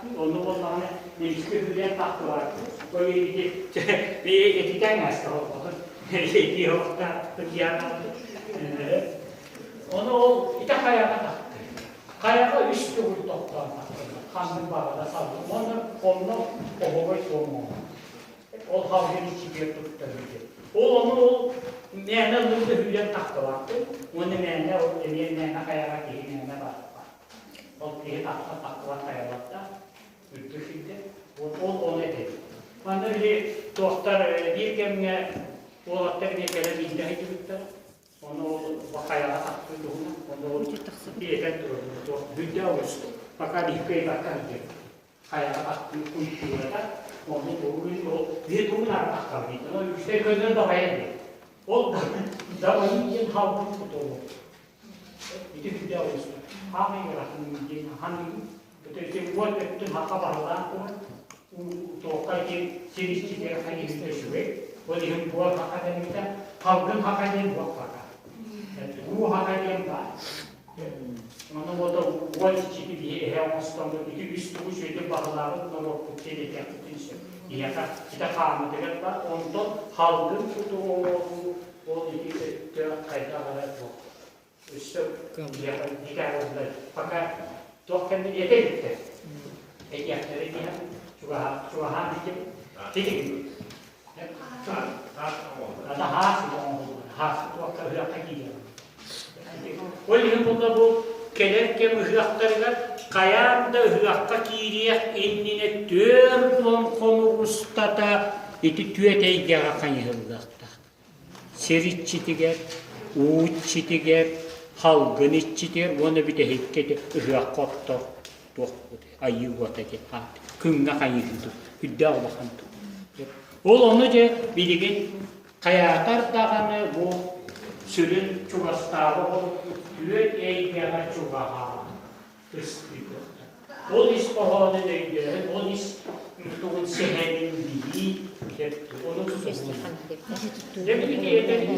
тахтыы, онно буоллаҕына эмискэ үһүлээн тахтыбааккын. Ол ити этитэн ааста олоххотун этии олохтоох Ону ол ити хайаҕа тахтыы. Хайаҕа үс төгүл тохтоон тахтыллар. Ханнык баҕада салгын. Уонна онно оһоҕой суом оҥорор. Ол халгын иччитигэр туттарыы диэн. Ол ону ол мээнэ ыллыгы үһүйэн тахтыбаккын. Уонна мээнэ ол эмиэ мээнэ хайаҕа киһи мээнэ барбат. Ол киһи тахсан тахтыбат хайалардаах үрдүк сиргэ. Ол ону этэбин. Манна били туохтар биир кэмҥэ уолаттар эмиэ кэлэн илдьэ сылдьыбыттара. Ону ол хайаҕа тахсыы туһунан, ону ол биэтэн турар, туох бүддэ оҕусту. Пока биһи кыайбакка сылдьар. Хайаҕа тахсыы культурата, ону тугун ол биһи тугун арахтар диэн. Ону үксэ көннөр дабайан диэн. Ол дабайыы диэн халбын тутулу. Ити бүддэ оҕусту. Хаамай ырахан диэн ханныгын. Ити уот өттүн хака барылаан турар. Туохха ити сир иччитигэр хайыһыыта үчүгэй. Ол иһин буор хака дэммитэ, халгын хака диэн буор хака. Уу хака диэн баар. Ону уота уот иччити биһи эһэ оҥостоммут ити үс тугу үчүгэйдик баһылаабыт норуоппут диэн этиэхпитин сөп. Биһиэхэ ити хааммытыгар баар. Онтон халгын куту оҥоруу ол ити өттө хайдах эрэ туох өссө дикарыллар пока туох кэннэ этэ иликтэр этиэхтэрэ диэн чугаһаан итим титигин ата хаас хаас туохха ыһыахха киирэр ол иһин буолла бу кэлэр кэм ыһыахтарыгар хайаан да ыһыахха киириэх иннинэ 40 хонук устата ити түөт эйгэҕэ хайыһыллыахтаах Сир иччитигэр, уу иччитигэр, халгын иччитигэр уонна бүтэһиккэ ити ыһыахха оттор туох айыы уота диэн аат күҥҥэ хайыһыы тур үрдээх улахан тур. Ол ону дьэ билигин хайаатар даҕаны бу сүрүн чугастааҕы олохпут түөрт эйгэҕэ чугаһаан ыстыытыахтар. Ол ис хоһоонун өйдөөһүн, ол ис тугун сэһэнин билии, ону тутуһуу. Дьэ, билигин этэрин